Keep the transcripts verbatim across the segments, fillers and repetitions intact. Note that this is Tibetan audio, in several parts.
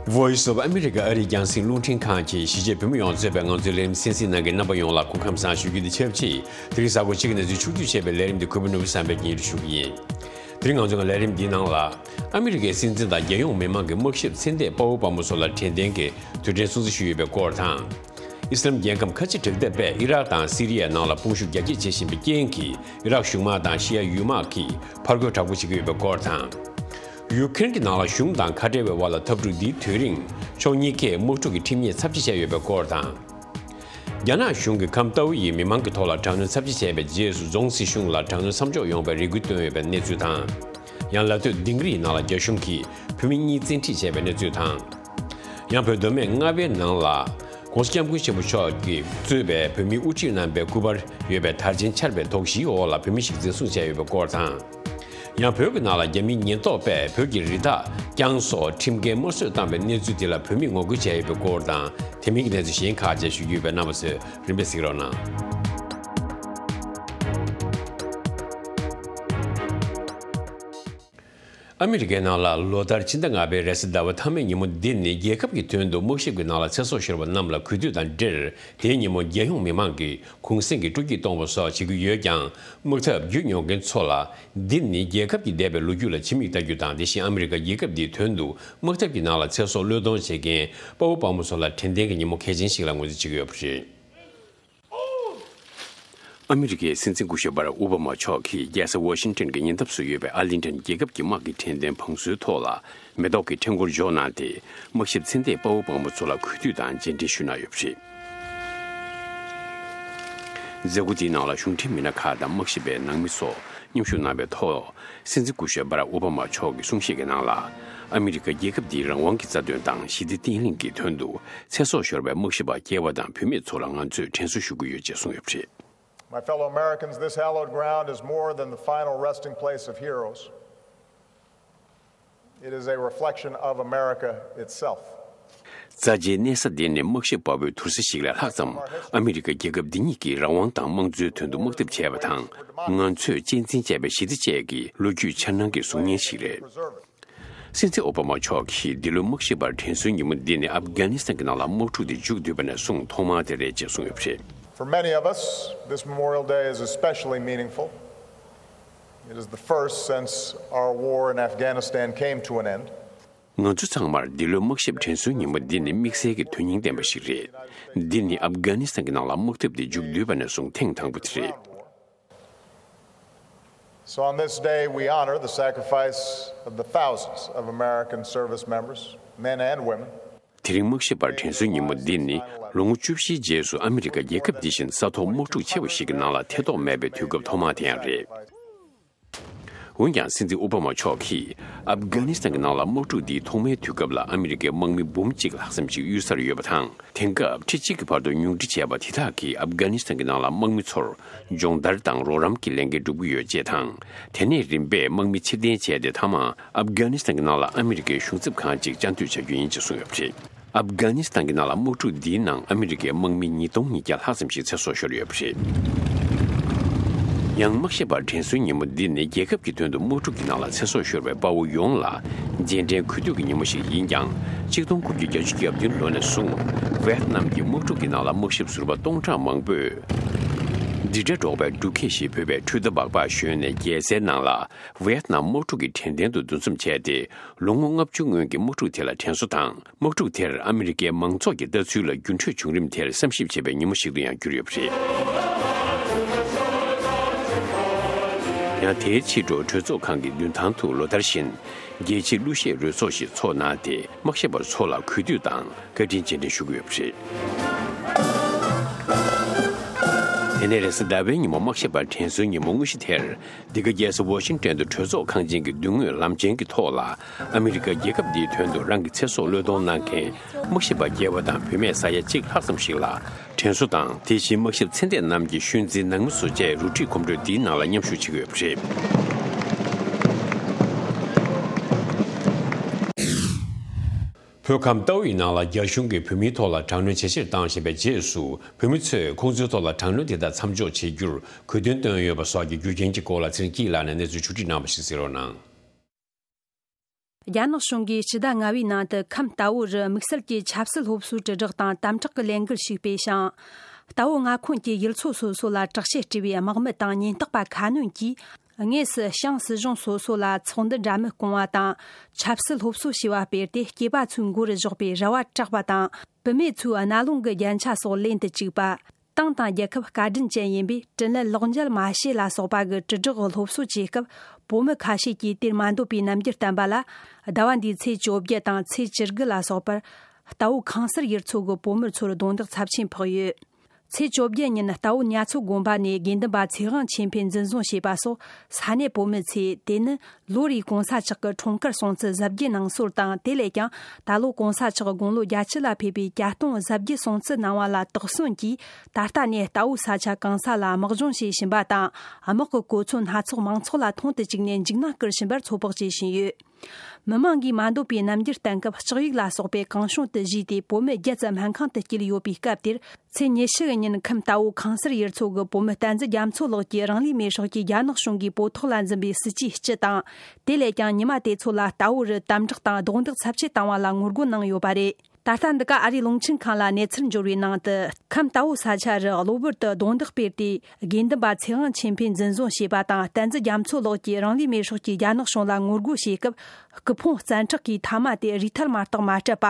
Voice of America ཨ་རིའི་རྒྱང་སྲིང་རླུང་འཕྲིན་ཁང་གིས་གཞིས་བྱེས་བོད་མི་ཡོངས་གཙོས་པའི་ང་ཚོའི་ལས་རིམ་གསན་གཟིགས་གནང་མཁན་རྣམ་པ་ཡོངས་ལ་སྐུ་ཁམས་བཟང་ཞུ་རྒྱུ་དང་ཆབས་ཅིག་དེ་རིང་གཟའ་འཁོར་གཅིག་གི་གནས་ཚུལ་ཕྱོགས་བསྡུས་བྱས་པའི་ལས་རིམ་འདི་གུས་པ་ནོར་བུ་བསམ་འཕེལ་གྱིས་སྙན་སྒྲོན་ཞུ་གི་ཡིན། དེ་རིང་ང་ཚོས་ལས་རིམ་འདིའི་ནང་ལ། ཨ་མི་རི་ཀའི་སྲིད་འཛིན་དང་རྒྱལ་ཡོངས་མི་མང་གིས་དམག་ཞབས་ཚེ་འདས་དཔའ་བོ་དཔའ་མོ་ཚོ་ལ་དྲན་རྟེན་གྱི་དུས་དྲན་སྲུང་བརྩི་ཞུས་ཡོད་པའི་སྐོར་དང་། ཨི་སི་ལམ་རྒྱལ་ཁམས་ཁ་ཆེ་དྲག་ལྡན་པས་ཨི་རག་དང་སི་རི་ཡའི་ནང་ལ་དཔུང་ཤུགས་རྒྱ་སྐྱེད་བྱེད་བཞིན་པའི་རྐྱེན་གྱིས་ཨི་རག་གཞུང་དམག་དང་ཤི་ཡ་ཡུལ་དམག་གིས་ཕར་རྒོལ་དྲག་པོ་བྱེད་ཀྱི་ཡོད་པའི་སྐོར་དང་། ཡུ་ཁེ་རན་གྱི་ནང་ལ་གཞུང་དང་ཁ་བྲལ་བའི་དབར་ལ་འཐབ་འཁྲུག་འདིའི་དུས་རིང་ཕྱོགས་གཉིས་ཀས་དམག་འཁྲུག་གི་ཁྲིམས་ཉེས་ཚབས་ཆེ་བྱས་ཡོད་པའི་སྐོར་དང་། རྒྱ་ནག་གཞུང་གིས་ཁམས་ཏའོ་ཡི་མི་མང་གི་ཐོག་ལ་དྲག་གནོན་ཚབས་ཆེ་བྱས་པའི་རྗེས་སུ་རྫོང་སྲིད་གཞུང་ལ་དྲག་གནོན་མཚམས་འཇོག་ཡོང་བའི་རེ་སྐུལ་བཏོན་ཡོད་པའི་གནས་ཚུལ་དང་། ཡང་ལ་སྟོད་ལྡིང་རིའི་ནང་ལ་རྒྱ་གཞུང་གིས་བོད་མི་གཉིས་བཙན་ཁྲིད་བྱས་པའི་གནས་ཚུལ་དང་། ཡང་བོད་མདོ་སྨད་རྔ་བའི་ནང་ལ་༸གོང་ས་༸སྐྱབས་མགོན་ཆེན་པོ་མཆོག་གིས་གཙོས་པའི་བོད་མིའི་དབུ་ཁྲིད་རྣམ་པའི་སྐུ་པར་ཡོད་པའི་དར་ཆེན་འཕྱར་བའི་དོགས་གཞིའི་འོག་ལ་བོད་མི་ཞིག་འཛིན་བཟུང་བྱས་ཡོད་པའི་སྐོར་དང་། ཡང་བོད་ཀྱི་ནང་ལ་རྒྱ་མིའི་ཉེན་རྟོག་པས་བོད་ཀྱི་རི་དྭགས་རྐྱང་སོགས་ཁྲིམས་འགལ་དམར་གསོད་བཏང་བའི་གནས་ཚུལ་དེ་ལ་བོད་མིས་ངོ་རྒོལ་བྱས་ཡོད་པའི་སྐོར་དང་། དེ་མིན་གྱི་གནས་ཚུལ་གཞན་ཁག་ཅིག་ཞུ་རྒྱུ་ཡོད་པས་རྣམ་པ་ཚོས་རིམ་པས་གཟིགས་རོགས་གནང་། ཨ་མི་རི་ཀའི་ནང་ལ་ལོ་ལྟར་ཕྱི་ཟླ་ལྔ་པའི་རེས་གཟའ་ཟླ་བ་མཐའ་མའི་ཉིན་མོ་འདི་ནི་རྒྱལ་ཁབ་ཀྱི་དོན་དུ་དམག་ཞབས་ཀྱི་ནང་ལ་ཚེ་སྲོག་ཤོར་བ་རྣམས་ལ་གུས་འདུད་དང་འབྲེལ། དེའི་ཉིན་མོ་རྒྱལ་ཡོངས་མི་མང་གིས་གུང་གསེང་གི་སྤྲོ་སྐྱིད་གཏོང་བ་སོགས་བྱེད་ཀྱི་ཡོད་ཀྱང་། དམག་འཐབ་བརྒྱུད་མྱོང་མཁན་ཚོ་ལ། འདི་ནི་རྒྱལ་ཁབ་ཀྱི་འདས་པའི་ལོ་རྒྱུས་ལ་ཕྱི་མིག་ལྟ་རྒྱུ་དང་། དེ་བཞིན་ཨ་མི་རི་ཀ་རྒྱལ་ཁབ་འདིའི་དོན་དུ་དམག་འཐབ་ཀྱི་ནང་ལ་ཚེ་སྲོག་བློས་གཏོང་བྱེད་མཁན་དཔའ་བོ་དཔའ་མོ་ཚོ་ལ་དྲན་རྟེན་གྱི་ཉིན་མོ་གལ་ཆེན་ཞིག་ལ་ངོས་འཛིན་བྱེད་ཀྱི་ཡོད་པ་རེད། ཨ་མི་རི་ཀའི་སྲིད་འཛིན་སྐུ་ཞབས་བྷ་རག་ཨོ་བྷ་མ་མཆོག་གིས་རྒྱལ་ས་ཝ་ཤིང་ཊོན་གྱི་ཉེ་འདབས་སུ་ཡོད་པའི་ཨར་ལིང་ཊོན་རྒྱལ་ཁབ་ཀྱི་དམག་གི་དྲན་རྟེན་བང་སོའི་ཐོག་ལ་མེ་ཏོག་གི་ཕྲེང་སྐོར་འཇོག་གནང་སྟེ། དམག་ཞབས་ཚེ་འདས་དཔའ་བོ་དཔའ་མོ་ཚོ་ལ་གུས་འདུད་དང་རྗེས་དྲན་ཞུས་གནང་ཡོད་པ་རེད། མཛད་སྒོ་དེའི་ནང་ལ་གཞུང་འབྲེལ་མི་སྣ་ཁག་དང་དམག་ཞབས་པའི་ནང་མི་སོགས་མཉམ་ཞུགས་གནང་བའི་ཐོག་སྲིད་འཛིན་སྐུ་ཞབས་བྷ་རག་ཨོ་བྷ་མ་མཆོག་གི་གསུང་བཤད་ཀྱི་ནང་ལ། ཨ་མི་རི་ཀ་རྒྱལ་ཁབ་འདིའི་རང་དབང་གི་རྩ་དོན་དང་ཞི་བདེ་བརྟན་ལྷིང་གི་དོན་དུ་ཚེ་སྲོག་ཤོར་བའི་དམག་ཞབས་པ་སྐྱེས་པ་དང་བུད་མེད་ཚོ་ལ་ང་ཚོས་དྲན་གསོ་ཞུ་གི་ཡོད་ཅེས་གསུངས་ཡོད་པ་རེད། My fellow Americans, this hallowed ground is more than the final resting place of heroes. It is a reflection of America itself. རྩ་ཆེའི་གནས་ས་འདི་ནི་དམག་ཞབས་དཔའ་བོའི་དུར་ས་ཞིག་ལས་ལྷག་ཙམ། ཨ་མི་རི་ཀ་རྒྱལ་ཁབ་འདི་ཉིད་ཀྱིས་རང་དབང་དང་དམངས་གཙོའི་དོན་དུ་དམག་འཐབ་བྱས་པ་དང་། ང་ཚོས་གཅེས་འཛིན་བྱས་པའི་ཞི་བདེ་བཅས་ཀྱི་ལོ་རྒྱུས་འཆར་སྣང་གི་གཟུགས་བརྙན་ཞིག་རེད། སྲིད་འཛིན་ཨོ་བྷ་མ་མཆོག་གིས་འདི་ལོའི་དམག་ཞབས་པར་དྲན་གསོའི་ཉིན་མོ་འདི་ནི་ཨབ་གྷ་ནི་སི་ཐན་གྱི་ནང་ལ་དམག་འཁྲུག་འདི་མཇུག་བསྡུས་པ་ནས་བཟུང་ཐོག་མ་དེ་རེད་ཅེས་གསུངས་ཡོད་པ་རེད། For many of us, this Memorial Day is especially meaningful. It is the first since our war in Afghanistan came to an end. ང་ཚོ་ཚང་མར་འདི་ལོའི་དམག་ཞབས་དྲན་གསོའི་ཉིན་མོ་འདི་ནི་དམིགས་བསལ་གྱི་དོན་སྙིང་ལྡན་པ་ཞིག་རེད། འདི་ནི་ཨབ་གྷ་ནི་སི་ཐན་གྱི་ནང་ལ་དམག་འཐབ་འདི་མཇུག་བསྡུས་པ་ནས་བཟུང་ཐེངས་དང་པོ་དེ་རེད། So on this day, we honor the sacrifice of the thousands of American service members, men and women. དེ་རིང་དམག་ཞབས་པར་དྲན་གསོའི་ཉིན་མོ་འདི་ནི་ལོ་ངོ་བཅུ་བཞིའི་རྗེས་སུ་ཨ་མི་རི་ཀ་རྒྱལ་ཁབ་འདི་བཞིན་ས་ཐོག་དམག་འཁྲུག་ཆེ་བ་ཞིག་གི་ནང་ལ་ཐེ་གཏོགས་མེད་པའི་དུས་སྐབས་ཐོག་མ་དེ་ཡང་རེད། འོན་ཀྱང་སྲིད་འཛིན་ཨོ་བྷ་མ་མཆོག་གིས་ཨབ་གྷ་ནི་སི་ཐན་གྱི་ནང་ལ་དམག་འཁྲུག་འདིའི་ཐོག་མའི་དུས་སྐབས་ལ་ཨ་མི་རི་ཀའི་དམག་མི་འབུམ་གཅིག་ལྷག་ཙམ་ཞིག་གཡུལ་སར་ཡོད་པ་དང་། དེང་སྐབས་ཁྲི་གཅིག་གི་བར་དུ་ཉུང་འཕྲི་བྱས་པ་དེ་དག་གིས་ཨབ་གྷ་ནི་སི་ཐན་གྱི་ནང་ལ་དམག་མི་ཚོར་སྦྱོང་བརྡར་དང་རོགས་རམ་གྱི་ལས་འགན་སྒྲུབ་ཀྱི་ཡོད་ཅེས་དང་། དེ་ནས་རིམ་པས་དམག་མི་ཕྱིར་འཐེན་བྱས་ཏེ་མཐའ་མ་ཨབ་གྷ་ནི་སི་ཐན་གྱི་ནང་ལ་ཨ་མི་རི་ཀའི་གཞུང་ཚབ་ཁང་ཅིག་བཅའ་སྡོད་བྱ་རྒྱུ་ཡིན་ཅེས་གསུངས་ཡོད་པ་རེད། ཨབ་གྷ་ནི་སི་ཐན་གྱི་ནང་ལ་དམག་འཁྲུག་འདིའི་ནང་ཨ་མི་རི་ཀའི་དམག་མི་ཉིས་སྟོང་ཉིས་བརྒྱ་ལྷག་ཙམ་ཞིག་ཚེ་སྲོག་ཤོར་ཡོད་པ་རེད། ཡང་དམག་ཞབས་པར་དྲན་གསོའི་ཉིན་མོ་འདི་ནི་རྒྱལ་ཁབ་ཀྱི་དོན་དུ་དམག་འཁྲུག་གི་ནང་ལ་ཚེ་སྲོག་ཤོར་བའི་དཔའ་བོ་ཡོངས་ལ་རྗེས་དྲན་གུས་འདུད་ཀྱི་ཉིན་མོ་ཞིག་ཡིན་ཀྱང་། གཅིག་སྟོང་དགུ་བརྒྱ་བརྒྱད་ཅུ་གྱ་བདུན་ལོ་ནས་བཟུང་ཝེ་ཏི་ནམ་གྱི་དམག་འཁྲུག་གི་ནང་ལ་དམག་ཞབས་ཟུར་པ་སྟོང་ཕྲག་མང་པོས་འདྲིས་སྒྲ་སྒྲོག་པའི་འབྲུག་སྐད་ཞིག་འབོད་པའི་འཕྲུལ་རྟ་སྦག་སྦག་ཞོན་ནས་རྒྱལ་སའི་ནང་ལ་ཝེ་ཏི་ནམ་དམག་འཁྲུག་གི་དྲན་རྟེན་དུ་འདུ་འཛོམས་བྱས་ཏེ། ལོ་ངོ་ལྔ་བཅུ་སྔོན་གྱི་དམག་འཁྲུག་དེ་ལ་དྲན་གསོ་དང་། དམག་འཁྲུག་དེར་ཨ་མི་རི་ཀའི་མང་ཚོགས་ཀྱི་ལྟ་ཚུལ་ལ་འགྱུར་འགྲོས་བྱུང་རིམ་དེར་བསམ་ཞིབ་བྱེད་པའི་ཉིན་མོ་ཞིག་ཏུ་ཡང་གྱུར་ཡོད་པ་རེད། ཡང་དེའི་ཕྱི་དྲོ་གྲོས་ཚོགས་ཁང་གི་མདུན་ཐང་དུ་ལོ་ལྟར་བཞིན་རྒྱལ་སྤྱིའི་གླུ་གཞས་རོལ་ཚོགས་ཤིག་ཚོགས་གནང་སྟེ། དམག་ཞབས་པ་ཚོ་ལ་གུས་འདུད་དང་བཀའ་དྲིན་རྗེས་དྲན་ཞུ་གི་ཡོད་པ་རེད། དེ་ནས་རེས་གཟའ་ཟླ་བའི་ཉིན་མོ་དམག་ཞབས་པ་དྲན་གསོའི་ཉིན་མོ་དངོས་གཞི་དེར། འདི་ག་རྒྱལ་ས་ཝ་ཤིང་ཊོན་དུ་གྲོས་ཚོགས་ཁང་ཆེན་གྱི་མདུན་ངོས་ལམ་ཆེན་གྱི་ཐོག་ལ། ཨ་མི་རི་ཀ་རྒྱལ་ཁབ་འདིའི་དོན་དུ་རང་གི་ཚེ་སྲོག་བློས་གཏོང་གནང་མཁན་དམག་ཞབས་པ་སྐྱེས་པ་དང་བུད་མེད་ས་ཡ་གཅིག་ལྷག་ཙམ་ཞིག་ལ་དྲན་གསོ་དང་། དེ་བཞིན་དམག་ཞབས་ཚེ་འདས་རྣམས་ཀྱི་ཤུལ་འཛིན་ནང་མི་ཚོ་བཅས་རུ་སྒྲིག་གོམ་བགྲོད་འདིའི་ནང་ལ་མཉམ་ཞུགས་བྱེད་ཀྱི་ཡོད་པ་རེད། བོད་ཁམས་རྟའུ་ཡི་ནང་ལ་རྒྱ་གཞུང་གིས་བོད་མིའི་ཐོག་ལ་དྲག་གནོན་ཇེ་ཆེར་བཏང་བཞིན་པའི་རྗེས་སུ། བོད་མི་ཚོས་ཁོང་ཚོའི་ཐོག་ལ་དྲག་གནོན་དེ་དག་མཚམས་འཇོག་བྱེད་རྒྱུར་གུས་སྟོན་བཏོན་ཡོད་པ་སོགས་ཀྱི་རྒྱུ་རྐྱེན་གྱི་སྐོར་ལ་ཚེ་རིང་སྐྱིད་ལགས་ནས་གནས་ཚུལ་ཕྱོགས་སྒྲིག་གནང་བ་ཞིག་གཟིགས་རོགས་གནང་། རྒྱ་ནག་གཞུང་གིས་སྤྱི་ཟླ་ལྔ་བའི་ནང་དུ་ཁམས་རྟ་བོ་རུ་དམིགས་བསལ་གྱི་ཆབ་སྲིད་སློབ་གསོའི་དྲིལ་བསྒྲགས་དང་དམ་དྲག་གི་ལས་འགུལ་ཞིག་སྤེལ་ཞིང་། རྟ་བོ་མངའ་ཁོངས་ཀྱི་ཡུལ་ཚོ་སོ་སོ་ལ་དྲག་ཆས་སྤྲས་པའི་དམག་མི་དང་ཉེན་རྟོག་པ་ཁ་སྣོན་གྱིས། དངོས་སུ་ཞང་སྲིད་གཞུང་སོ་སོ་ལ་ཚོགས་འདུ་འདྲ་མིན་སྐོང་བ་དང་། ཆབ་སྲིད་སློབ་གསོ་བྱས་པ་སྤེལ་ཏེ། སྐྱེས་པ་ཚོའི་མགོ་རུ་བཞག་པའི་རལ་བ་བྲེགས་པ་དང་། བུད་མེད་ཚོའི་རྣ་ལུང་གི་རྒྱན་ཆ་སོགས་ལེན་དུ་བཅུག་པ། ཏང་དང་རྒྱལ་ཁབ་བཀའ་དྲིན་ཅན་ཡིན་པས་དྲིན་ལན་ལོག་འཇལ་མ་བྱེད་ལ་སོགས་པ་གི་དྲིལ་བསྒྲགས་སློབ་གསོ་བྱེད་སྐབས། བོད་མི་ཁ་ཤས་ཀྱིས་དེར་མ་འདོད་པའི་རྣམ་འགྱུར་བསྟན་པ་ལ། ཟླ་བ་འདིའི་ཚེས་བཅོ་བརྒྱད་དང་ཚེས་བཅུ་དགུ་ལ་སོགས་པར། རྟ་བོ་ཁང་གསར་ཡུལ་ཚོ་གི་བོད་མི་ཚོར་རྡུང་རྡེག་ཚབས་ཆེན་ཕོག་ཡོད། ཚེས་བཅོ་བརྒྱད་ཉིན་རྟ་བོ་གཉའ་མཚོ་དགོན་པ་ནས་དགེ་འདུན་པ་ཚེ་དབང་ཆོས་འཕེལ་འཛིན་བཟུང་བྱས་པ་སོགས། ས་གནས་བོད་མི་ཚོས་དེ་ནི་ལོ་རེའི་གོང་ས་མཆོག་གི་འཁྲུངས་སྐར་སྲུང་བརྩི་གཟབ་རྒྱས་གནང་སྲོལ་དང་། དེ་ལས་ཀྱང་ད་ལོ་གོང་ས་མཆོག་དགུང་ལོ་བརྒྱད་ཅུ་ལ་ཕེབས་པའི་གྱ་སྟོན་གཟབ་རྒྱས་སྲུང་བརྩི་གནང་བ་ལ་དོགས་ཟོན་གྱིས། ད་ལྟ་ནས་རྟ་བོ་ས་ཆ་གང་ས་ལ་དམག་སྦྱོང་བྱེད་བཞིན་པ་དང་། དམག་གི་གོ་མཚོན་སྣ་ཚོགས་མང་ཚོགས་ལ་མཐོང་དུ་བཅུག་ནས་འཇིགས་སྣང་སྐུལ་བཞིན་པར་ཚོད་དཔག་བྱེད་བཞིན་ཡོད། མི་མང་གིས་མ་འདོད་པའི་རྣམ་འགྱུར་བསྟན་སྐབས། ལྕགས་ཡིག་ལ་སོགས་པས་གང་བྱུང་དུ་བཞེས་ཏེ། བོད་མི་བརྒྱད་ཙམ་སྨན་ཁང་དུ་བསྐྱལ་ཡོད་པའི་སྐབས་དེར། ཚེས་ཉི་ཤུ་ཉིན་ཁམས་རྟ་བོ་ཁང་གསར་ཡུལ་ཚོ་གི་བོད་མི་བསྟན་འཛིན་རྒྱ་མཚོ་ལགས་ཀྱིས་རང་ལུས་མེར་སྲེག་གིས་རྒྱ་ནག་གཞུང་གིས་བོད་ཐོག་ལ་འཛིན་པའི་སྲིད་ཇུས་སྤྱི་དང་། དེ་ལས་ཀྱང་ཉི་མ་དེ་ཚོ་ལ་རྟ་བོ་རུ་དམ་དྲག་དང་རྡུང་རྡེག་ཚབས་ཆེ་བཏང་བ་ལ་ངོ་རྒོལ་གནང་ཡོད་པ་རེད། ད་ལྟ་འདི་ག་ཨ་རིའི་རླུང་འཕྲིན་ཁང་ལ་གནས་ཚུལ་འབྱོར་བའི་ནང་དུ། ཁམས་རྟ་བོ་ས་ཆ་རུ་གློ་བུར་དུ་རྡུང་རྡེག་སྤེལ་ཏེ། དགེ་འདུན་པ་ཚེ་དབང་ཆོས་འཕེལ་འཛིན་བཟུང་བྱས་པ་དང་། བསྟན་འཛིན་རྒྱ་མཚོ་ལགས་ཀྱིས་རང་ལུས་མེར་སྲེག་གིས་རྒྱ་ནག་གཞུང་ལ་ངོ་རྒོལ་བྱེད་སྐབས། སྐུ་ཕུང་བཙན་དྲག་གིས་མཐའ་མ་དེ་རུས་ཐལ་མ་གཏོགས་མ་སྤྲད་པ།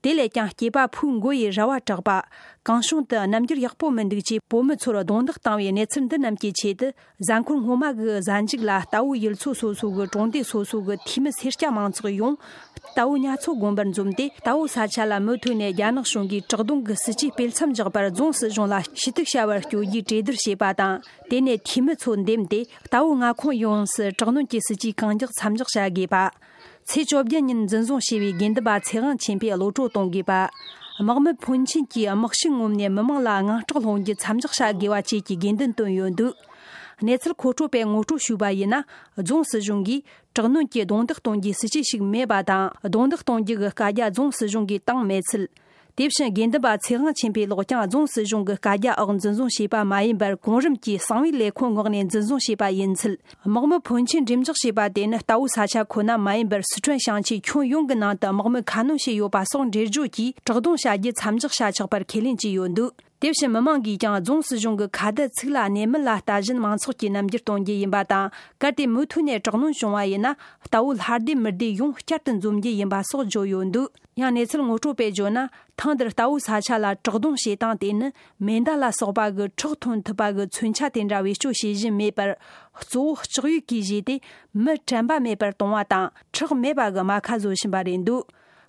དེ་ལས་ཀྱང་སྐྱེས་པ་ཕོའི་མགོ་ཡི་རལ་བ་བྲེགས་པ། གང་བྱུང་དུ་རྣམ་འགྱུར་ཡག་པོ་མི་འདུག་ཅེས་བོད་མི་ཚོར་རྡུང་རྡེག་བཏང་བའི་གནས་ཚུལ་འདི་རྣམས་ཀྱི་ཆེད་དུ། གཟའ་འཁོར་སྔོན་མ་གི་གཟའ་མཇུག་ལ་རྟ་བོ་ཡུལ་ཚོ་སོ་སོ་གི་གྲོང་སྡེ་སོ་སོ་གི་འཐུས་མི་སེར་སྐྱ་མང་ཚོགས་ཡོངས་རྟ་བོ་གཉའ་མཚོ་དགོན་པར་འཛོམས་ཏེ། རྟ་བོ་ས་ཆ་ལ་མུ་མཐུད་ནས་རྒྱ་ནག་གཞུང་གིས་དྲག་རྡུང་གི་སྲིད་ཇུས་སྤེལ་མཚམས་འཇོག་པར་རྫོང་སྲིད་གཞུང་ལ་ཞུ་གཏུག་བྱ་བར་བསྐྱོད་རྒྱུའི་གྲོས་བསྡུར་བྱས་པ་དང་། དེ་ནས་འཐུས་མི་ཚོ་འདེམས་ཏེ། རྟ་བོ་མངའ་ཁོངས་ཡོངས་སུ་དྲག་གནོན་གྱི་སྲིད་ཇུས་གང་མགྱོགས་མཚམས་འཇོག་བྱ་དགོས་པ། ཚེས་བཅོ་བརྒྱད་ཉིན་འཛིན་བཟུང་བྱས་པའི་དགེ་འདུན་པ་ཚེ་དབང་ཆོས་འཕེལ་གློད་བཀྲོལ་གཏོང་དགོས་པ། དམག་མི་ཕོན་ཆེན་གྱིས་དམག་ཤུགས་ངོམ་ནས་མི་མང་ལ་དངངས་སྐྲག་སློང་རྒྱུ་མཚམས་འཇོག་བྱ་དགོས་པ་བཅས་ཀྱི་དགོས་འདུན་བཏོན་ཡོད་འདུག་གནས་ཚུལ་མཁོ་སྤྲོད་པས་ངོ་སྤྲོད་ཞུས་པ་ཡིན་ན། རྫོང་སྲིད་གཞུང་གིས་དྲག་གནོན་གྱིས་རྡུང་རྡེག་གཏོང་རྒྱུའི་སྲིད་ཇུས་ཤིག་མེད་པ་དང་། རྡུང་རྡེག་གཏོང་རྒྱུ་གི་བཀའ་རྒྱ་རྫོང་སྲིད་གཞུང་གིས་བཏང་མེད་ཚུལ། དེ་བཞིན་དགེ་འདུན་པ་ཚེ་དབང་ཆོས་འཕེལ་ལགས་ཀྱང་རྫོང་སྲིད་གཞུང་གི་བཀའ་རྒྱ་འོག་འཛིན་བཟུང་བྱས་པ་མ་ཡིན་པར། གོང་རིམ་གྱི་གསང་བའི་ལས་ཁུངས་ངོས་ནས་འཛིན་བཟུང་བྱས་པ་ཡིན་ཚུལ། དམག་མི་ཕོན་ཆེན་གྲོས་འཇོག་བྱས་པ་དེ་ནི་རྟ་བོ་ས་ཆ་ཁོ་ན་མ་ཡིན་པར། སི་ཁྲོན་ཞིང་ཆེན་ཁྱོན་ཡོངས་ཀྱི་ནང་དུ་དམག་མི་ཁ་སྣོན་བྱས་ཡོད་པ་སོགས་འགྲེལ་བརྗོད་ཀྱིས། དྲག་རྡུང་བྱ་རྒྱུ་མཚམས་འཇོག་བྱ་ཆོག་པར་ཁས་ལེན་བྱས་ཡོད་འདུག་དེ་བཞིན་མི་མང་གིས་ཀྱང་རྫོང་སྲིད་གཞུང་གི་ཁ་བརྡ་ཚིག་ལ་གནས་མིན་ལ་ལྟ་བཞིན་མང་ཚོགས་ཀྱི་རྣམ་འགྱུར་སྟོན་རྒྱུ་ཡིན་པ་དང་། གལ་ཏེ་མུ་མཐུད་ནས་དྲག་གནོན་བྱུང་བ་ཡིན་ན། རྟ་བོ་ལྷ་སྡེ་མི་སྡེ་ཡོངས་བསྐྱར་དུ་འཛོམས་རྒྱུ་ཡིན་པ་སོགས་བརྗོད་ཡོད་འདུག་ཡང་གནས་ཚུལ་ངོ་སྤྲོད་པས་བརྗོད་ན། ཐེངས་འདིར་རྟ་བོ་ས་ཆ་ལ་དྲག་རྡུང་བྱེད་སྟངས་དེ་ནི། མེ་མདའ་ལ་སོགས་པ་གི་ཁྲག་ཐོན་ཐུབ་པ་གི་མཚོན་ཆ་དེ་འདྲ་བེད་སྤྱོད་བྱེད་བཞིན་མེད་པར། གཙོ་བོ་ལྕགས་ཡིག་གིས་བཞེས་ཏེ། མི་དྲན་པ་མེད་པར་གཏོང་བ་དང་། ཁྲག་མེད་པ་གི་རྨ་ཁ་བཟོ་བཞིན་པ་རེད་འདུག་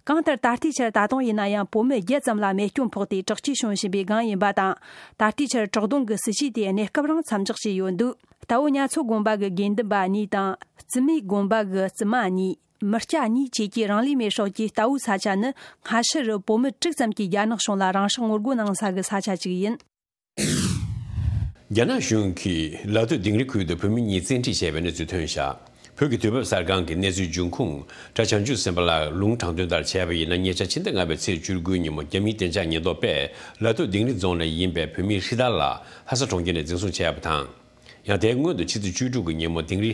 གང་ལྟར་ད་ལྟའི་ཆར་ད་དུང་ཡིན་ན་ཡང་བོད་མི་བརྒྱད་ཙམ་ལ་རྨས་སྐྱོན་ཕོག་སྟེ་དྲག་སྐྱེད་བྱུང་བཞིན་པའི་སྒང་ཡིན་པ་དང་། ད་ལྟའི་ཆར་དྲག་རྡུང་གི་སྲིད་ཇུས་དེ་གནས་སྐབས་རིང་མཚམས་འཇོག་བྱས་ཡོད་འདུག་རྟ་བོ་གཉའ་མཚོ་དགོན་པ་གི་དགེ་འདུན་པ་གཉིས་དང་། བརྩི་མེད་དགོན་པ་གི་བརྩི་མ་གཉིས། མི་སྐྱ་གཉིས་བཅས་ཀྱིས་རང་ལུས་མེར་སྲེག་གིས། རྟ་བོ་ས་ཆ་ནི་སྔ་ཕྱི་རུ་བོད་མི་དྲུག་ཙམ་གྱིས་རྒྱ་ནག་གཞུང་ལ་རང་སྲེག་ངོ་རྒོལ་གནང་ས་གི་ས་ཆ་གཅིག་ཡིན། རྒྱ་ནག་གཞུང་གིས་ལ་སྟོད་དིང་རི་ཁུལ་དུ་བོད་མི་གཉིས་བཙན་ཁྲིད་བྱས་པའི་གནས་ཚུལ་ཐོན་བཞག་བོད་ཀྱི་དུས་བབ་གསར་ཁང་གི་གནས་ཚུལ་འབྱུང་ཁུངས་གྲྭ་བྱང་ཆུབ་སེམས་དཔའ་ལགས་ལུང་དྲངས་དོན་ལྟར་བྱས་པ་ཡིན་ན། ཉེ་ཆར་ཕྱི་ཟླ་ལྔ་པའི་ཚེས་བཅུ་དགུ་ཉིན་མོ་རྒྱ་མིའི་བདེ་འཇགས་ཉེན་རྟོག་པས་ལ་སྟོད་དིང་རི་རྫོང་ནས་ཡིན་པའི་བོད་མི་ཧྲི་ཏཱ་ལགས་ལྷ་ས་གྲོང་ཁྱེར་ནས་འཛིན་བཟུང་བྱས་པ་དང་། ཡང་དེའི་སྔོན་དུ་ཕྱི་ཚེས་བཅུ་དྲུག་གི་ཉིན་མོ་དིང་རི་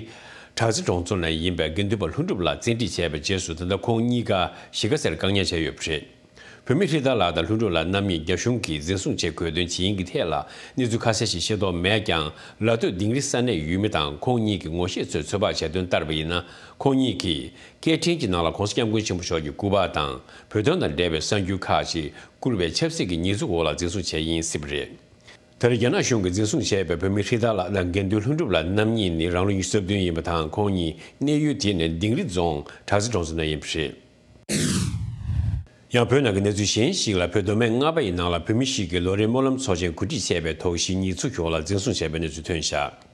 བྲག་རྩེ་གྲོང་ཚོ་ནས་ཡིན་པའི་དགེ་འདུན་པ་ལྷུན་གྲུབ་ལགས་བཙན་ཁྲིད་བྱས་པའི་རྗེས་སུ། ད་ལྟ་ཁོང་གཉིས་ཀ་གཞིས་ཀ་རྩེར་བཀག་ཉར་བྱས་ཡོད་པ་རེད། བོད་མི་ཧྲི་ཏཱ་ལགས་དང་ལྷུན་གྲུབ་ལགས་རྣམ་གཉིས་རྒྱ་གཞུང་གིས་འཛིན་བཟུང་བྱེད་དགོས་དོན་ཇི་ཡིན་གྱི་ཐད་ལ་གནས་ཚུལ་ཁ་གསལ་ཞིག་ཤེས་རྟོགས་མེད་ཀྱང་། ལ་སྟོད་དིང་རི་ས་གནས་ཡུལ་མི་དང་ཁོང་གཉིས་ཀྱི་ངོ་ཤེས་ཚོས་ཚོད་དཔག་བྱས་དོན་ལྟར་བ་ཡིན་ན། ཁོང་གཉིས་ཀྱིས་སྐད་འཕྲིན་གྱི་ནང་ལ་༸གོང་ས་༸སྐྱབས་མགོན་ཆེན་པོ་མཆོག་གི་སྐུ་པར་དང་། བོད་དོན་དང་འབྲེལ་བའི་གསར་འགྱུར་ཁག་ཅིག་བསྐུར་བའི་ཆབ་སྲིད་ཀྱི་ཉེས་འཛུགས་འོག་ལ་འཛིན་བཟུང་བྱས་ཡིན་སྲིད་པ་རེད། དེར་རྒྱ་ནག་གཞུང་གིས་འཛིན་བཟུང་བྱས་པའི་བོད་མི་ཧྲི་ཏཱ་ལགས་དང་དགེ་འདུན་ལྷུན་གྲུབ་ལགས་རྣམ་གཉིས་ནི་རང་ལོ་ཉི་ཤུ་རྩ་བདུན་ཡིན་པ་དང་། ཁོང་གཉིས་གནས་ཡུལ་དེ་ནི་དིང་རི་རྫོང་བྲག་རྩེ་གྲོང་ཚོ་ནས་ཡིན་པ་རེད། ཡང་བོད་ནང་གི་གནས་ཚུལ་གཞན་ཞིག་ལ། བོད་མདོ་སྨད་རྔ་པ་ཡི་ནང་ལ་བོད་མི་ཞིག་གིས་ལོ་རེའི་སྨོན་ལམ་ཚོགས་ཆེན་གོ་སྒྲིག་བྱས་པའི་དོགས་གཞི་ཉེས་འཛུགས་འོག་ལ་འཛིན་བཟུང་བྱས་པའི་གནས་ཚུལ་ཐོན་བཞག་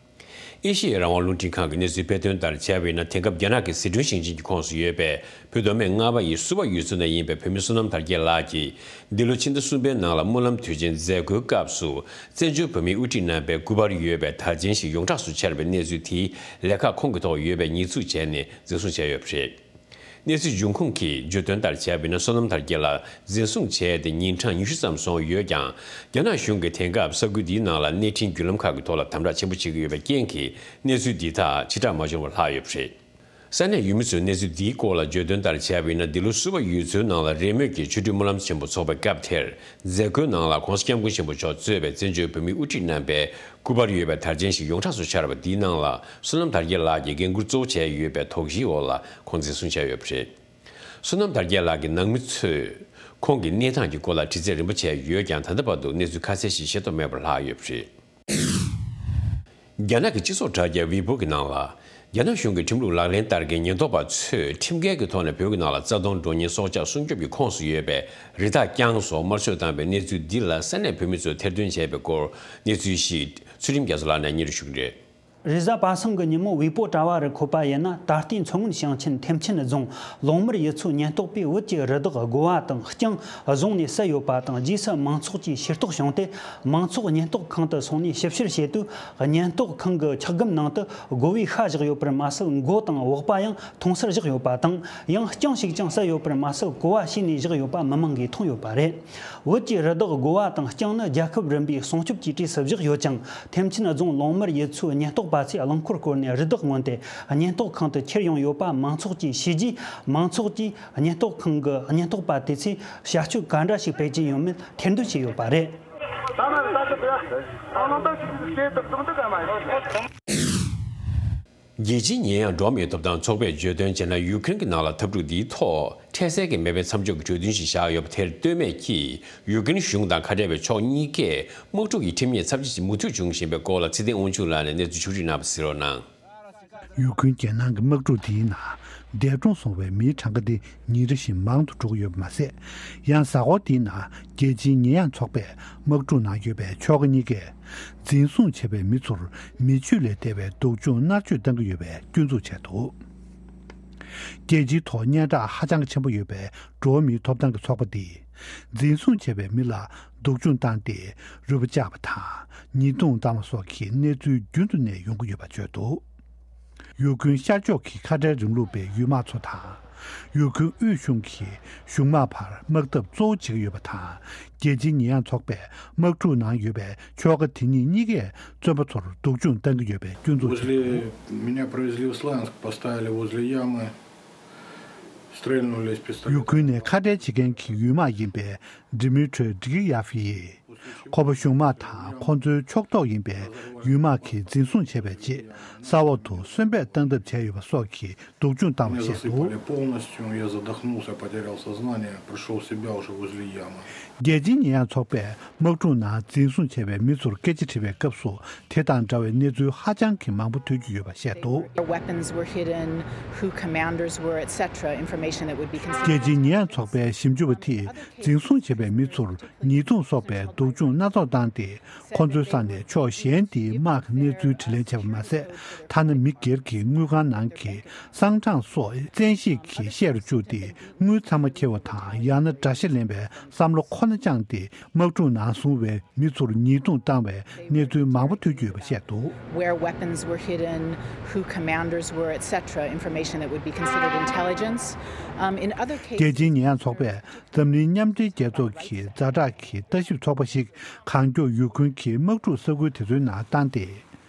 ཨེ་ཤི་ཡའི་རང་དབང་རླུང་འཕྲིན་ཁང་གི་གནས་ཚུལ་སྤེལ་དོན་ལྟར་བྱས་པ་ཡིན་ན། དེང་སྐབས་རྒྱ་ནག་གི་ཟི་ཁྲོན་ཞིང་ཆེན་གྱི་ཁོངས་སུ་ཡོད་པའི་བོད་མདོ་སྨད་རྔ་པ་ཡི་བསུ་བ་ཡུལ་ཚོ་ནས་ཡིན་པའི་བོད་མི་བསོད་ནམས་དར་རྒྱས་ལགས་ཀྱིས། འདི་ལོ་ཕྱི་ཟླ་གསུམ་པའི་ནང་ལ་སྨོན་ལམ་དུས་ཆེན་མཛད་སྒོའི་སྐབས་སུ། བཙན་བྱོལ་བོད་མིའི་དབུ་ཁྲིད་རྣམ་པའི་སྐུ་པར་ཡོད་པའི་དར་ཆེན་ཞིག་ཡོངས་གྲགས་སུ་འཆར་བའི་གནས་ཚུལ་དེའི་ལས་ཁག་ཁོང་གི་ཐོག་ཡོད་པའི་ཉེས་འཛུགས་བྱས་ནས་འཛིན་བཟུང་བྱས་ཡོད་པ་རེད། གནས་ཚུལ་འབྱུང་ཁུངས་ཀྱིས་བརྗོད་དོན་ལྟར་བྱས་པ་ཡིན་ན། བསོད་ནམས་དར་རྒྱས་ལགས་འཛིན་བཟུང་བྱས་ཏེ་ཉིན་གྲངས་ཉི་ཤུ་ཙམ་སོང་ཡོད་ཀྱང་། རྒྱ་ནག་གཞུང་གིས་དེང་སྐབས་ས་ཁུལ་འདིའི་ནང་ལ་གནས་འཕྲིན་བརྒྱུད་ལམ་ཁག་གི་ཐོག་ལ་དམ་དྲག་ཆེན་པོ་བྱེད་ཀྱི་ཡོད་པའི་རྐྱེན་གྱིས། གནས་ཚུལ་འདི་དག་ཕྱིར་བསྒྲགས་མ་བྱུང་བར་ལྷག་ཡོད་པ་རེད། ས་གནས་ཡུལ་མི་ཚོས་གནས་ཚུལ་འདིའི་སྐོར་ལ་བརྗོད་དོན་ལྟར་བྱས་པ་ཡིན་ན། འདི་ལོ་བསུ་བ་ཡོས་ཚོའི་ནང་ལ་རེས་མོས་ཀྱིས་ཆོ་འཕྲུལ་སྨོན་ལམ་ཆེན་པོ་འཚོགས་པའི་སྐབས་དེར། མཛད་སྒོའི་ནང་ལ་༸གོང་ས་༸སྐྱབས་མགོན་ཆེན་པོ་མཆོག་གཙོས་པའི་བཙན་བྱོལ་བོད་མིའི་དབུ་ཁྲིད་རྣམ་པའི་སྐུ་པར་ཡོད་པའི་དར་ཆེན་ཞིག་ཡོངས་གྲགས་སུ་ཤར་བ་འདིའི་ནང་ལ། བསོད་ནམས་དར་རྒྱས་ལགས་ཀྱིས་འགན་འཁུར་གཙོ་བོ་བྱས་ཡོད་པའི་དོགས་གཞིའི་འོག་ལ་ཁོང་འཛིན་བཟུང་བྱས་ཡོད་པ་རེད། བསོད་ནམས་དར་རྒྱས་ལགས་ཀྱི་ནང་མི་ཚོས་ཁོང་གི་གནས་སྟངས་ཀྱི་སྐོར་ལ་དྲི་རྩད་རིམ་པ་བྱས་ཡོད་ཀྱང་། ད་ལྟ་བར་དུ་གནས་ཚུལ་ཁ་གསལ་ཞིག་ཤེས་རྟོགས་མེད་པར་ལྷག་ཡོད་པ་རེད། རྒྱ་ནག་གི་སྤྱི་ཚོགས་དྲ་རྒྱ་ཝི་པོ་གི་ནང་ལ། རྒྱ་ནག་གཞུང་གིས་ཁྲིམས་ལུགས་ལག་ལེན་བསྟར་མཁན་ཉེན་རྟོག་པ་ཚོས་ཁྲིམས་འགལ་གྱི་ཐོག་ནས་བོད་ཀྱི་ནང་ལ་རྩ་དོན་འགྲོ་ཉེན་སྲོག་ཆགས་སྲུང་སྐྱོབ་ཀྱི་ཁོངས་སུ་ཡོད་པའི་རི་དྭགས་རྐྱང་སོགས་དམར་གསོད་བཏང་བའི་གནས་ཚུལ་འདི་ལ་ས་གནས་བོད་མི་ཚོས་ཐེར་འདོན་བྱས་པའི་སྐོར། གནས་ཚུལ་ཞིག་ཚུལ་ཁྲིམས་རྒྱ་མཚོ་ལགས་ནས་སྙན་སྒྲོན་ཞུ་གི་རེད། རེས་གཟའ་པ་སངས་ཀྱི་ཉིན་མོ་ཝི་པོ་དྲ་བ་རུ་འཁོད་པ་ཡིན་ན། ད་ལྟའི་མཚོ་སྔོན་ཞིང་ཆེན་ཐེམ་ཆེན་རྫོང་ལུང་མར་ཡུལ་ཚོའི་ཉེན་རྟོག་པས་བོད་ཀྱི་རི་དྭགས་དགོ་བ་དང་རྐྱང་བཟུང་ནས་བསད་ཡོད་པ་དང་། རྗེས་སུ་མང་ཚོགས་ཀྱིས་ཤེས་རྟོགས་བྱུང་སྟེ། མང་ཚོགས་ཉེན་རྟོག་ཁང་དུ་སོང་ནས་ཞིབ་བཤེར་བྱེད་དུས། ཉེན་རྟོག་ཁང་གི་འཁྱག་སྒམ་ནང་དུ་དགོ་བའི་ཤ་བཞག་ཡོད་པར་མ་ཟད། མགོ་དང་པགས་པ་ཡང་མཐོང་སར་བཞག་ཡོད་པ་དང་། ཡང་རྐྱང་ཞིག་ཀྱང་བསད་ཡོད་པར་མ་ཟད། གོ་བ་བྱས་ནས་བཞག་ཡོད་པ་མི་མང་གིས་མཐོང་ཡོད་པ་རེད། བོད་ཀྱི་རི་དྭགས་དགོ་བ་དང་རྐྱང་ནི་རྒྱལ་ཁབ་རིམ་པའི་སྲུང་སྐྱོབ་ཀྱི་གྲས་སུ་བཞག་ཡོད་ཅིང་། ཐེམ་ཆེན་རྫོང་ལུང་མར་ཡུལ་ཚོའི་ཉེན་རྟོག་པ་ཚོས་རླངས་འཁོར་བསྐོར་ནས་རི་དྭགས་རྔོན་ཏེ། ཉེན་རྟོག་ཁང་དུ་ཁྱེར་ཡོང་ཡོད་པ་མང་ཚོགས་ཀྱིས་ཤེས་རྗེས། མང་ཚོགས་ཀྱིས་ཉེན་རྟོག་ཁང་གི་ཉེན་རྟོག་པ་དེ་ཚོས་བྱ་སྤྱོད་ག་འདྲ་ཞིག་སྤེལ་གྱི་ཡོད་མེད་ཐེར་འདོན་བྱས་ཡོད་པ་རེད། རྒྱལ་སྤྱིའི་ཉེས་ཡངས་འགྲོ་བ་མིའི་ཐོབ་ཐང་ཚོགས་པས་བརྗོད་དོན་བྱས་ན། ཡུཀ་རེན་གྱི་ནང་ལ་འཐབ་འཁྲུག་འདིའི་ཐོག་འཕྲལ་སེལ་གྱི་མེ་འཕེན་མཚམས་འཇོག་གི་གྲོས་མཐུན་ཞིག་བཞག་ཡོད་པ་དེར་ལྟོས་མེད་ཀྱིས། ཡུཀ་རེན་གཞུང་དང་ཁ་བྲལ་བའི་ཕྱོགས་གཉིས་ཀས་དམག་འཁྲུག་གི་ཁྲིམས་ཉེས་ཚབས་ཆེ་ཞིག་མུ་མཐུད་འབྱུང་བཞིན་པའི་སྐོར་ལ། ཚེ་བརྟན་དབང་ཕྱུག་ལགས་ནས་གནས་ཚུལ་ཕྱོགས་བསྒྲིགས་གནང་བ་གཟིགས་རོགས་གནང་། ཡུཀ་རེན་རྒྱལ་ནང་གི་དམག་འཁྲུག་འདིའི་ནང་འདས་གྲོངས་སོང་བའི་མིའི་གྲངས་ཀ་དེ་ཉིན་རེ་བཞིན་མང་དུ་འགྲོ་གི་ཡོད་པ་མ་ཟད། ཡང་གཟའ་འཁོར་འདིའི་ནང་རྒྱལ་སྤྱིའི་ཉེས་ཡངས་ཚོགས་པས་དམག་འཁྲུག་ནང་ཡོད་པའི་ཕྱོགས་ཁག་གཉིས་ཀས་འཛིན་བཟུང་བྱས་པའི་མི་ཚོར་མི་སྤྱོད་ལས་འདས་པའི་སྡུག་སྦྱོང་མནར་གཅོད་གཏང་གི་ཡོད་པའི་སྐྱོན་འཛུགས་བྱས་འདུག། རྒྱལ་སྤྱིའི་ཐོག་སྙན་གྲགས་ཧ་ཅང་ཆེན་པོ་ཡོད་པའི་འགྲོ་བ་མིའི་ཐོབ་ཐང་གི་ཚོགས་པ་འདིས། འཛིན་བཟུང་བྱས་པའི་མི་ལ་སྡུག་སྦྱོང་བཏང་སྟེ་རུས་པ་བཅག་པ་དང་། ཉེས་རྡུང་བཏང་བ་སོགས་ཀྱི་གནས་ཚུལ་རྒྱུན་དུ་ནས་ཡོང་གི་ཡོད་པ་བརྗོད་འདུག། ཡུ་ཀུན་ཤར་ཕྱོགས་ཀྱི་ཁ་བྲལ་རིང་ལུགས་པའི་ཡུལ་དམག་ཚོ་དང་། ཡུ་ཀུན་དབུས་གཞུང་གི་གཞུང་དམག་བར་དམག་འཐབ་གཙོ་བོ་བྱེད་ཀྱི་ཡོད་པ་དང་། རྒྱལ་སྤྱིའི་ཉེས་ཡངས་ཚོགས་པས་དམག་འཁྲུག་ནང་ཡོད་པའི་ཕྱོགས་ཁག་དེ་གཉིས་གཉིས་ཀས་བཙོན་པ་ཚོར་སྡུག་སྦྱོང་བཏང་གི་ཡོད་པའི་སྐྱོན་འཛུགས་བྱས་འདུག། Возле, меня провезли в Славянск, поставили возле ямы. Стрельнули из пистолета. ཡུ་ཀུན་ནས་ཁ་བྲལ་བྱེད་མཁན་གྱི་ཡུལ་དམག་ཡིན་པའི་ཌི་མི་ཊྲི་ཌི་ཀི་ཡ་ཕི་ཡིས། ཁོ་པ་གཞུང་དམག་དང་ཁོ་ཚོའི་ཕྱོགས་གཏོགས་ཡིན་པའི་ཡུལ་དམག་གིས་འཛིན་བཟུང་བྱས་པའི་རྗེས། ས་འོག་ཏུ་གསོན་པོར་བཏང་ཐབས་བྱས་ཡོད་པ་སོགས་ཀྱི་སྡུག་སྦྱོང་བཏང་བ་Меня བཤད་འདུག། Засыпали полностью, я задохнулся, потерял сознание, пришёл в себя уже возле ямы. རྒྱལ་སྤྱིའི་ཉེས་ཡངས་ཚོགས་པས་དམག་འཁྲུག་ནང་འཛིན་བཟུང་བྱས་པའི་མི་ཚོར་སྐད་ཆ་དྲིས་པའི་སྐབས་སུ། དེ་དང་འདྲ་བའི་གནས་ཚུལ་ཧ་ཅང་གི་མང་པོ་ཐོས་ཀྱི་ཡོད་པ་བཤད་འདུག། Where weapons were hidden, who commanders were, et cetera, information that would be considered. རྒྱལ་སྤྱིའི་ཉེས་ཡངས་ཚོགས་པའི་ཞིབ་འཇུག་པ་དེས་འཛིན་བཟུང་བྱས་པའི་མི་ཚོར་ཉེས་རྡུང་སོགས་པའི་སྡུག་སྦྱོང་སྣ་ཚོགས་བཏང་སྟེ། ཁོ་ཚོའི་ས་ནས་ཕྱོགས་གཞན་དེའི་དམག་གི་གནས་ཚུལ་དྲིས་ལན་བྱས་པ་མ་ཟད། ཐ་ན་མི་སྒེར་གྱི་དངུལ་ཁང་ནང་གི་གསང་གྲངས་སོགས་བཙན་ཤེད་ཀྱིས་བཤད་རུ་བཅུག་སྟེ། དངུལ་ཚང་མ་འཁྱེར་བ་དང་། ཡང་ན་དགྲ་ཤ་ལེན་པའི་བསམ་བློ་ཁོ་ན་བཅངས་ཏེ། དམག་འཁྲུག་ནང་བཟུང་བའི་མི་ཚོར་ཉེས་རྡུང་བཏང་བའི་གནས་ཚུལ་མང་པོ་ཐོས་རྒྱུ་ཡོད་པ་བཤད་འདུག། Where weapons were hidden, who commanders were, et cetera, information that would be considered intelligence. Um, in other cases, རྒྱལ་སྤྱིའི་ཉེས་ཡངས་ཚོགས་པས་འཛམ་གླིང་མཉམ་འབྲེལ་རྒྱལ་ཚོགས་ཀྱི་ཛ་དྲག་གི་ལྟ་ཞིབ་ཚོགས་པ་ཞིག་གང་མགྱོགས་ཡུ་ཀུན་གྱི་དམག་འཁྲུག་ས་ཁུལ་དེ་ཚོའི་ནང་བཏང་སྟེ།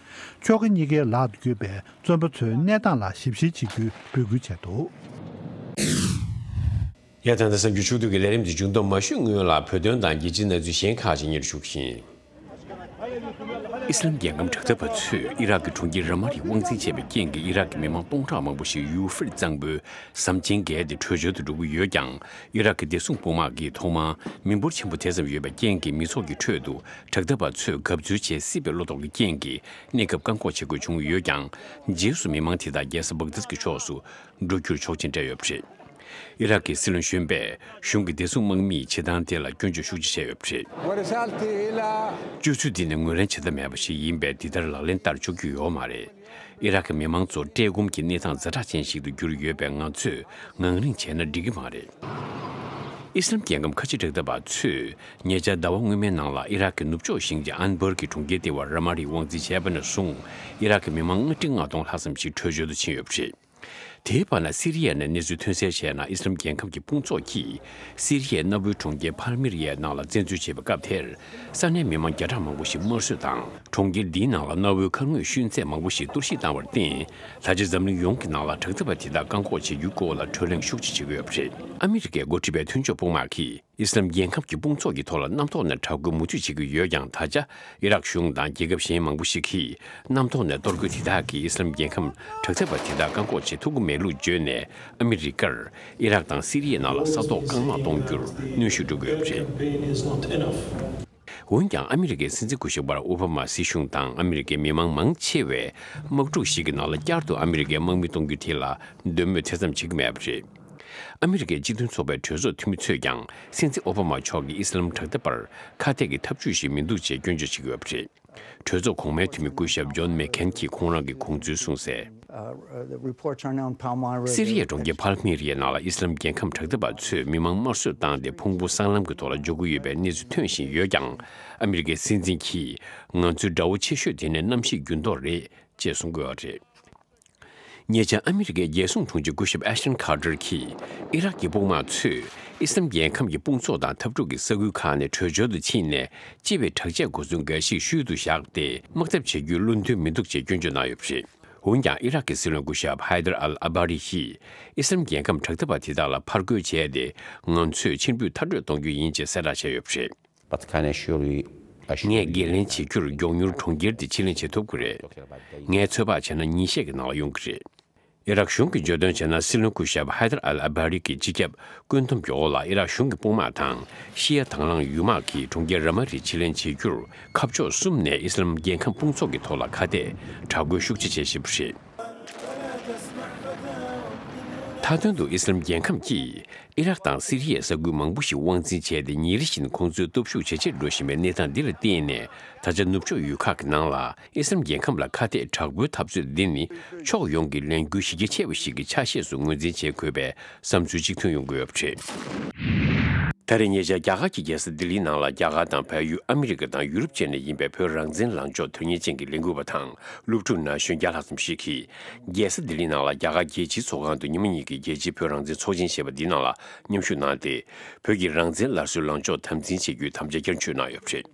ཕྱོགས་ཁག་གཉིས་ཀའི་ལག་ཏུ་ཡོད་པའི་བཙོན་པ་ཚོའི་གནས་སྟངས་ལ་ཞིབ་བཤེར་བྱེད་རྒྱུའི་འབོད་སྐུལ་བྱས་འདུག། ཡ། ད་ལྟ་གསར་འགྱུར་ཕྱོགས་བསྡུས་ཀྱི་ལས་རིམ་འདི་མཇུག་བསྡོམས་མ་ཞུས་སྔོན་ལ། བོད་དོན་དང་རྒྱལ་སྤྱིའི་གནས་ཚུལ་གཞན་ཁག་ཅིག་སྙན་སྒྲོན་ཞུ་གི་ཡིན། ཨི་སི་ལམ་རྒྱལ་ཁམས་དྲག་འཐབ་པ་ཚོས་ཨི་རག་གི་གྲོང་ཁྱེར་ར་མ་ལིར་དབང་འཛིན་བྱས་པའི་རྐྱེན་གྱིས། ཨི་རག་གི་མི་མང་སྟོང་ཕྲག་མང་པོ་ཞིག་ཡུ་ཧྥེ་རེ་ཊི་གཙང་པོའི་ཟམ་ཆེན་བརྒལ་ཏེ་བྲོས་བྱོལ་དུ་འགྲོ་གི་ཡོད་ཀྱང་། ཨི་རག་གི་བདེ་སྲུང་དཔུང་དམག་གིས་ཐོག་མར་མི་འབོར་ཆེན་པོ་དེ་ཙམ་ཡོད་པའི་རྐྱེན་གྱིས། མི་ཚོགས་ཀྱི་ཁྲོད་དུ་དྲག་འཐབ་པ་ཚོས་འགབ་རྩོད་བྱེད་སྲིད་པའི་བློ་དོགས་ཀྱི་རྐྱེན་གྱིས། གནས་སྐབས་བཀག་འགོག་བྱེད་དགོས་བྱུང་ཡོད་ཀྱང་། རྗེས་སུ་མི་མང་དེ་དག་རྒྱལ་ས་བྷག་དཱད་ཀྱི་ཕྱོགས་སུ་འགྲོ་རྒྱུར་ཆོག་མཆན་སྤྲད་ཡོད་པ་རེད། ཨི་རག་གི་སྲིད་བློན་གཞོན་པས་གཞུང་གི་བདེ་སྲུང་དམག་མིས་བྱེད་སྟངས་དེ་ལ་སྐྱོན་བརྗོད་ཤུགས་ཆེ་བྱས་ཡོད་པ་རེད། སྤྱོད་ཚུལ་འདི་ནི་ངོས་ལེན་བྱེད་ཐབས་མེད་པ་ཞིག་ཡིན་པས། འདི་ལྟར་ལག་ལེན་བསྟར་ཆོག་རྒྱུ་ཡོད་མ་རེད། ཨི་རག་གི་མི་མང་ཚོ་བཀྲེས་སྐོམ་གྱི་གནས་སྟངས་ཛ་དྲག་ཅན་ཞིག་ཏུ་གྱུར་ཡོད་པས། ང་ཚོས་ངང་རིང་བྱས་ན་འགྲིག་གི་མ་རེད། ཨི་སི་ལམ་རྒྱལ་ཁམས་ཁ་ཆེ་དྲག་འཐབ་པ་ཚོས་ཉེ་ཆར་ཟླ་བ་སྔོན་མའི་ནང་ལ་ཨི་རག་གི་ནུབ་ཕྱོགས་ཞིང་ཆེན་ཨན་བར་གྱི་གྲོང་ཁྱེར་ལྟེ་བ་ར་མ་ལིར་དབང་འཛིན་བྱས་པ་ནས་བཟུང་། ཨི་རག་གི་མི་མང་ལྔ་ཁྲི་ལྔ་སྟོང་ལྷག་ཙམ་ཞིག་བྲོས་བྱོལ་དུ་ཕྱིན་ཡོད་པ་རེད། དེའི་བར་ན་སི་རི་ཡ་ནས་གནས་ཚུལ་ཐོན་གསལ་བྱས་ན། ཨི་སི་ལམ་རྒྱལ་ཁབ་ཀྱི་དཔུང་ཚོགས་ཀྱིས་སི་རི་ཡའི་གནའ་བོའི་གྲོང་ཁྱེར་ཕཱལ་མི་རི་ཡའི་ནང་ལ་བཙན་འཛུལ་བྱས་པའི་སྐབས་དེར། ས་གནས་མི་མང་བརྒྱ་ཕྲག་མང་པོ་ཞིག་དམར་གསོད་དང་། གྲོང་ཁྱེར་འདིའི་ནང་ལ་གནའ་བོའི་མཁར་དངོས་ཤོད་ཚད་མང་པོ་ཞིག་གཏོར་བཤིག་བཏང་བར་བརྟེན། ད་ཆ་འཛམ་གླིང་ཡོངས་ཀྱི་ནང་ལ་དྲག་འཐབ་པ་དེ་དག་བཀག་འགོག་བྱེད་རྒྱུའི་སྐོར་ལ་བགྲོ་གླེང་ཤུགས་ཆེ་བྱེད་ཀྱི་ཡོད་པ་རེད། ཨ་མི་རི་ཀས་འགོ་ཁྲིད་པའི་མཐུན་ཕྱོགས་དཔུང་དམག་གིས། ཨི་སི་ལམ་རྒྱལ་ཁམས་ཀྱི་དཔུང་ཚོགས་ཀྱི་ཐོག་ལ་གནམ་ཐོག་ནས་དྲག་རྒོལ་མུ་མཐུད་བྱེད་ཀྱི་ཡོད་ཀྱང་། ད་ཆ་ཨི་རག་གཞུང་དང་རྒྱལ་ཁབ་གཞན་མང་པོ་ཞིག་གིས་གནམ་ཐོག་ནས་གཏོར་རྒོལ་དེ་དག་གིས་ཨི་སི་ལམ་རྒྱལ་ཁམས་དྲག་འཐབ་པ་དེ་དག་བཀག་འགོག་བྱེད་ཐུབ་ཀྱི་མེད་ལུགས་བརྗོད་ནས། ཨ་མི་རི་ཀར་ཨི་རག་དང་སི་རི་ཡའི་ནང་ལ་ས་ཐོག་རྐང་དམག་གཏོང་རྒྱུར་གནོན་ཤུགས་སྤྲོད་ཀྱི་ཡོད་པ་རེད། འོན་ཀྱང་། ཨ་མི་རི་ཀའི་སྲིད་འཛིན་སྐུ་ཞབས་པར་ཨོ་བྷ་མ་སྲིད་གཞུང་དང་ཨ་མི་རི་ཀའི་མི་མང་མང་ཆེ་བས་དམག་འཁྲུག་ཞིག་གི་ནང་ལ་བསྐྱར་དུ་ཨ་མི་རི་ཀའི་དམག་མི་གཏོང་རྒྱུ་དེ་ལ་འདོད་མོས་དེ་ཙམ་བྱེད་ཀྱི་མེད་པ་རེད། ཨ་མི་རི་ཀའི་སྤྱི་མཐུན་ཚོགས་པའི་གྲོས་ཚོགས་འཐུས་མི་ཚོས་ཀྱང་སྲིད་འཛིན་ཨོ་བྷ་མ་མཆོག་གིས་ཨི་སི་ལམ་དྲག་འཐབ་པར་ཁ་གཏད་ཀྱི་ཐབས་ཇུས་ཤིག་མི་འདུག་ཅེས་སྐྱོན་བརྗོད་བྱེད་ཀྱི་ཡོད་པ་རེད། གྲོས་ཚོགས་གོང་མའི་འཐུས་མི་སྐུ་ཞབས་ཇོན་མེག་ཁེན་གྱིས་ཁོང་རང་གི་དགོངས་ཚུལ་གསུངས་གསལ། Uh, the reports are now in Palmyra. སི་རི་ཡའི་གྲོང་ཁྱེར་ཕཱལ་མི་རི་ཡའི་ནང་ལ་ཨི་སི་ལམ་རྒྱལ་ཁམས་དྲག་འཐབ་པ་ཚོས་མི་མང་དམར་གསོད་བཏང་སྟེ། ཕུང་པོ་སྲང་ལམ་གྱི་ཐོག་ལ་འཇོག་གི་ཡོད་པའི་གནས་ཚུལ་ཐོན་བཞིན་ཡོད་ཀྱང་། ཨ་མི་རི་ཀའི་སྲིད་འཛིན་གྱིས། ང་ཚོའི་དགྲ་བོ་ཆེ་ཤོས་དེ་ནི་གནམ་གཤིས་འགྱུར་ལྡོག་རེད། ཅེས་གསུངས་ཡོད་རེད། ཉེ་ཆར་ཨ་མི་རི་ཀའི་རྒྱལ་སྲུང་དྲུང་ཆེ་སྐུ་ཞབས་ཨེ་ཤ་ཊོན་ཁ་ཏར་གྱིས། ཨི་རག་གི་དཔུང་དམག་ཚོས་ཨི་སི་ལམ་རྒྱལ་ཁམས་ཀྱི་དཔུང་ཚོགས་དང་འཐབ་འཁྲུག་གི་ས་ཁུལ་ཁག་ནས་བྲོས་བྱོལ་དུ་ཕྱིན་ནས། སྤྱི་པའི་དྲག་ཆས་གོ་མཚོན་འགའ་ཞིག་ཤུལ་དུ་བཞག་སྟེ། དམག་འཐབ་བྱེད་རྒྱུའི་བློ་འདུན་མི་འདུག་ཅེས་སྐྱོན་བརྗོད་གནང་ཡོད་པ་རེད། འོན་ཀྱང་། ཨི་རག་གི་སྲིད་བློན་སྐུ་ཞབས་ཧའི་དར་ཨལ་ཨ་བྷ་རི་ཡིས། ཨི་སི་ལམ་རྒྱལ་ཁམས་དྲག་འཐབ་པ་དེ་དག་ལ་ཕར་རྒོལ་བྱས་ཏེ། ང་ཚོས་ཕྱིར་འབུད་མཐར་སྐྲོད་གཏོང་རྒྱུ་ཡིན་ཅེས་གསལ་བསྒྲགས་བྱས་ཡོད་པ་རེད། But can assure you, assure ངས་འགན་ལེན་བྱེད་རྒྱུར་མགྱོགས་མྱུར་གྲོང་ཁྱེར་དེ་ཕྱིར་ལེན་བྱེད་ཐུབ་ཀྱི་རེད། ངས་ཚོད་དཔག་བྱས་ན་ཉིན་ཤས་ཀྱི་ནང་ལ་ཡོང་གི་རེད། ཨི་རག་གཞུང་གིས་བརྗོད་དོན་བྱས་ན། སྲིད་བློན་སྐུ་ཞབས་ཧའི་དར་ཨལ་ཨ་བྷ་རི་གི་སྤྱི་ཁྱབ་བཀོད་འདོམས་ཀྱི་འོག་ལ་ཨི་རག་གཞུང་གི་དཔུང་དམག་དང་། ཤི་ཡ་དྭང་བླངས་ཡུལ་དམག་གིས་གྲོང་ཁྱེར་ར་མ་རི་ཕྱིར་ལེན་བྱེད་རྒྱུར། ཁ་ཕྱོགས་གསུམ་ནས་ཨི་སི་ལམ་རྒྱལ་ཁམས་དཔུང་ཚོགས་ཀྱི་ཐོག་ལ་ཁ་གཏད་དྲག་རྒོལ་ཤུགས་ཆེ་བྱེད་བཞིན་པ་རེད། མཐའ་དོན་དུ་ཨི་སི་ལམ་རྒྱལ་ཁམས་ཀྱིས་ཨི་རག་དང་སི་རི་ཡའི་ས་ཁུལ་མང་པོ་ཞིག་དབང་འཛིན་བྱས་ཏེ། ཉིན་རེ་བཞིན་ཁོང་ཚོའི་སྟོབས་ཤུགས་ཇེ་ཆེར་འགྲོ་བཞིན་པའི་གནས་སྟངས་འདི་ལ་བརྟེན་ནས། ད་ཆ་ནུབ་ཕྱོགས་ཡུལ་ཁག་གི་ནང་ལ་ཨི་སི་ལམ་རྒྱལ་ཁམས་ལ་ཁ་གཏད་དྲག་པོའི་འཐབ་རྩོད་འདི་ནི། ཕྱོགས་ཡོངས་ཀྱི་ལས་འགུལ་གཞི་རྒྱ་ཆེ་བ་ཞིག་གི་ཆ་ཤས་སུ་ངོས་འཛིན་བྱེད་དགོས་པའི་བསམ་ཚུལ་གཅིག་ཐོན་ཡོང་གི་ཡོད་པ་རེད། ད་རེས་ཉེ་ཆར་རྒྱ་གར་གྱི་རྒྱལ་ས་ལྡི་ལིའི་ནང་ལ། རྒྱ་གར་དང་བལ་ཡུལ། ཨ་མི་རི་ཀ་དང་ཡུ་རོབ་བཅས་ནས་ཡིན་པའི་བོད་རང་བཙན་ལངས་ཕྱོགས་དོན་གཉེར་ཅན་གྱི་ལས་འགུལ་བ་དང་། སློབ་ཕྲུག་ན་གཞོན་བརྒྱ་ལྷག་ཙམ་ཞིག་གིས། རྒྱལ་ས་ལྡི་ལིའི་ནང་ལ་རྒྱ་གར་རྒྱལ་སྤྱིའི་ཚོགས་ཁང་དུ་ཉི་མ་གཉིས་ཀྱི་རྒྱལ་སྤྱིའི་བོད་རང་བཙན་ཚོགས་ཆེན་ཞེས་པ་འདིའི་ནང་ལ་མཉམ་ཞུགས་གནང་སྟེ། བོད་ཀྱི་རང་བཙན་སླར་གསོའི་ལངས་ཕྱོགས་དམ་འཛིན་བྱེད་རྒྱུའི་དམ་བཅའ་བསྐྱར་བཅོས་གནང་ཡོད་པ་རེད།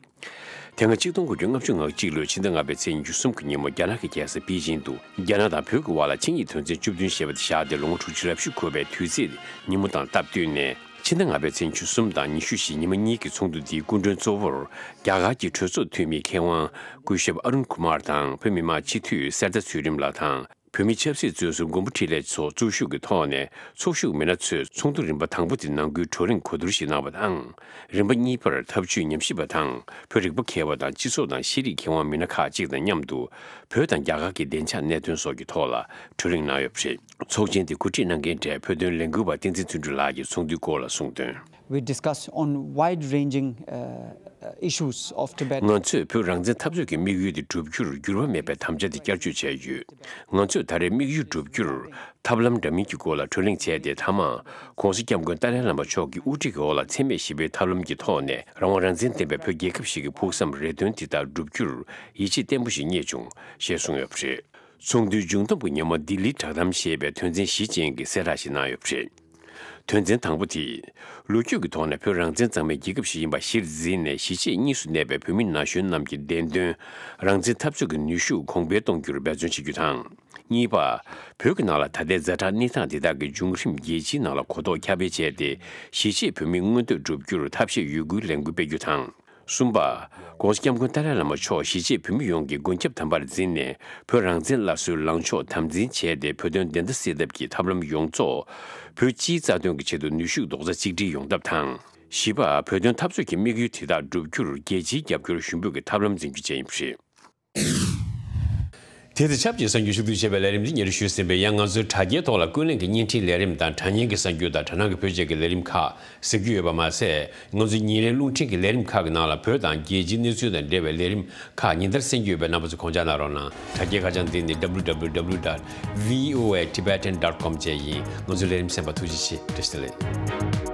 དེ་སྔ་ཆིག་སྟོང་དགུ་བརྒྱ་ལྔ་བཅུ་ང་གཅིག་ལོའི་ཕྱི་ཟླ་ལྔ་པའི་ཚེས་ཉི་ཤུ་གསུམ་གྱི་ཉིན་མོ། རྒྱ་ནག་གི་རྒྱལ་ས་པེ་ཅིང་དུ། རྒྱ་ནག་དང་བོད་ཀྱི་དབར་ལ་ཆིངས་ཡིག་དོན་ཚན་བཅུ་བདུན་ཞེས་པ་དེ་བཞག་སྟེ། ལོ་ངོ་དྲུག་ཅུ་རེ་བཞི་འཁོར་བའི་དུས་ཚིགས་ཉིན་མོ་དང་སྟབས་བསྟུན་ནས། ཕྱི་ཟླ་ལྔ་པའི་ཚེས་ཉི་ཤུ་གསུམ་དང་ཉི་ཤུ་བཞི་ཉི་མ་གཉིས་ཀྱི་ཚོགས་འདུ་འདིའི་སྐུ་མགྲོན་གཙོ་བོར། རྒྱ་གར་གྱི་གྲོས་ཚོགས་འཐུས་མི་མཁས་དབང་སྐུ་ཞབས་ཨ་རུན་ཀུ་མར་དང་། བོད་མི་མང་སྤྱི་འཐུས་གསེར་རྟ་ཚུལ་ཁྲིམས་ལགས་དང་། བོད་མི་ཆབ་སྲིད་བཙོན་ཟུར་མགོན་པོ་འཕྲིན་ལས་མཆོག་གཙོ་བཞུགས་ཀྱི་ཐོག་ནས། ཚོགས་ཞུགས་མི་སྣ་ཚོས་ཚོགས་འདུ་རིམ་པ་དང་པོ་དེ་ནང་ཁུལ་གྲོས་རིམ་གོ་བསྡུར་ཞིག་གནང་བ་དང་། རིམ་པ་གཉིས་པར་ཐབས་ཇུས་ཉམས་ཞིབ་པ་དང་། བོད་རིག་པ་མཁས་པ་དང་། སྤྱི་ཚོགས་དང་ཤེས་རིག་མཁས་དབང་མི་སྣ་ཁག་ཅིག་དང་མཉམ་དུ། བོད་དང་རྒྱ་གར་གྱི་བདེ་འཇགས་གནད་དོན་སོགས་ཀྱི་ཐོག་ལ་གྲོས་རིམ་གནང་ཡོད་པ་རེད། ཚོགས་ཆེན་དེ་གོ་སྒྲིག་གནང་མཁན་གྲས་བོད་དོན་ལས་འགུལ་བ་བསྟན་འཛིན་བརྩོན་འགྲུས་ལགས་ཀྱིས་ཚོགས་འདུའི་སྐོར་ལ་གསུངས་དོན། We discussed on wide-ranging, uh, issues of Tibet. ང་ཚོས་བོད་རང་བཙན་འཐབ་རྩོད་ཀྱི་དམིགས་ཡུལ་དེ་བསྒྲུབ་རྒྱུར་འགྱུར་བ་མེད་པའི་དམ་བཅའ་དེ་བསྐྱར་བཅོས་བྱས་ཡོད། ང་ཚོས་ད་རེས་དམིགས་ཡུལ་བསྒྲུབ་རྒྱུར་ཐབས་ལམ་འདྲ་མིན་གྱི་སྐོར་ལ་གྲོས་གླེང་བྱས་ཏེ། མཐའ་མར་༸གོང་ས་༸སྐྱབས་མགོན་ཏཱ་ལའི་བླ་མ་མཆོག་གི་དབུ་ཁྲིད་ཀྱི་འོག་ལ་འཚེ་མེད་ཞི་བའི་ཐབས་ལམ་གྱི་ཐོག་ནས། རང་དབང་རང་བཙན་ལྡན་པའི་བོད་རྒྱལ་ཁབ་ཞིག་གི་ཕུགས་བསམ་རེ་འདུན་དེ་དག་བསྒྲུབ་རྒྱུར་ཡིད་ཆེས་བརྟན་པོ་ཞིག་རྙེད་བྱུང་ཞེས་གསུངས་ཡོད་པ་རེད། ཚོགས་འདུའི་མཇུག་བསྡོམས་ཀྱི་ཉིན་མོ། ལྡི་ལིའི་བསྒྲགས་གཏམ་ཞེས་པའི་དོན་ཚན་བཞི་ཅན་གྱི་གསལ་བསྒྲགས་ཤིག་གནང་ཡོད་པ་རེད། དོན་ཚན་དང་པོ་དེས། ལོ་རྒྱུས་ཀྱི་ཐོག་ནས་བོད་རང་བཙན་གཙང་མའི་རྒྱལ་ཁབ་ཞིག་ཡིན་པ་གཞིར་འཛིན་ནས། གཞིས་བྱེས་གཉིས་སུ་གནས་པའི་བོད་མི་ན་གཞོན་རྣམས་ཀྱི་བདེན་དོན། རང་བཙན་འཐབ་རྩོད་ཀྱི་ནུས་ཤུགས་གོང་འཕེལ་གཏོང་རྒྱུར་འབད་བརྩོན་བྱེད་རྒྱུ་དང་། གཉིས་པ། བོད་ཀྱི་ནང་ལ་ད་ལྟའི་ཛ་དྲག་གནས་སྟངས་དེ་དག་གི་འབྱུང་རིམ་རྒྱལ་སྤྱིའི་ནང་ལ་གོ་རྟོགས་ཁྱབ་སྤེལ་བྱས་ཏེ། གཞིས་བྱེས་བོད་མིའི་མངོན་འདོད་བསྒྲུབ་རྒྱུར་ཐབས་ཤེས་ཡོད་རྒུས་ལས་འགུལ་སྤེལ་རྒྱུ་དང་། གསུམ་པ། ༸གོང་ས་༸སྐྱབས་མགོན་ཏཱ་ལའི་བླ་མ་མཆོག་གཞིས་བྱེས་བོད་མི་ཡོངས་ཀྱི་མགོན་སྐྱབས་དམ་པར་འཛིན་ནས། བོད་རང་བཙན་སླར་གསོའི་ལངས་ཕྱོགས་དམ་འཛིན་བྱས་ཏེ། བོད་དོན་བདེན་མཐའ་གསལ་ཐབས་ཀྱི་ཐབས་ལམ་ཡོངས་རྫོགས་བོད་སྤྱིའི་རྩ་དོན་གྱི་ཆེད་དུ་ནུས་ཤུགས་རྡོག་རྩ་གཅིག་སྒྲིལ་ཡོང་ཐབས་དང་། བཞི་པ། བོད་དོན་འཐབ་རྩོད་ཀྱི་དམིགས་ཡུལ་དེ་དག་བསྒྲུབ་རྒྱུར་རྒྱལ་སྤྱིའི་རྒྱབ་སྐྱོར་ཞུ་འབོད་ཀྱི་ཐབས་ལམ་འཛིན་རྒྱུ་བཅས་ཡིན་པ་རེད། དེ་དང་ཆབས་ཅིག་གསར་འགྱུར་ཞུ་གཏུག་བྱས་པའི་ལས་རིམ་འདི་སྙན་སྒྲོན་ཞུས་ཟིན་པས། ཡང་ང་ཚོའི་དྲ་རྒྱའི་ཐོག་ལ་ཀུན་གླེང་གི་བརྙན་འཕྲིན་ལས་རིམ་དང་། དྲ་བརྙན་གྱི་གསར་འགྱུར་དང་། དྲ་སྣང་གི་བོད་ཅེས་ཀྱི་ལས་རིམ་ཁག་གཟིགས་རྒྱུ་ཡོད་པ་མ་ཟད། ང་ཚོའི་ཉིན་རེའི་རླུང་འཕྲིན་གྱི་ལས་རིམ་ཁག་གི་ནང་ལ་བོད་དང་རྒྱལ་སྤྱིའི་གནས་ཚུལ་དང་འབྲེལ་བའི་ལས་རིམ་ཁག་ཉིན་ལྟར་གསན་རྒྱུ་ཡོད་པས། རྣམ་པ་ཚོས་དགོངས་འཇགས་གནང་རོགས་གནང་། དྲ་རྒྱའི་ཁ་བྱང་འདི་ནི། W W W dot V O A Tibetan dot com བཅས་ཡིན། ང་ཚོའི་ལས་རིམ་གསན་པར་ཐུགས་རྗེ་ཆེ། བཀྲ་ཤིས་བདེ་ལེགས།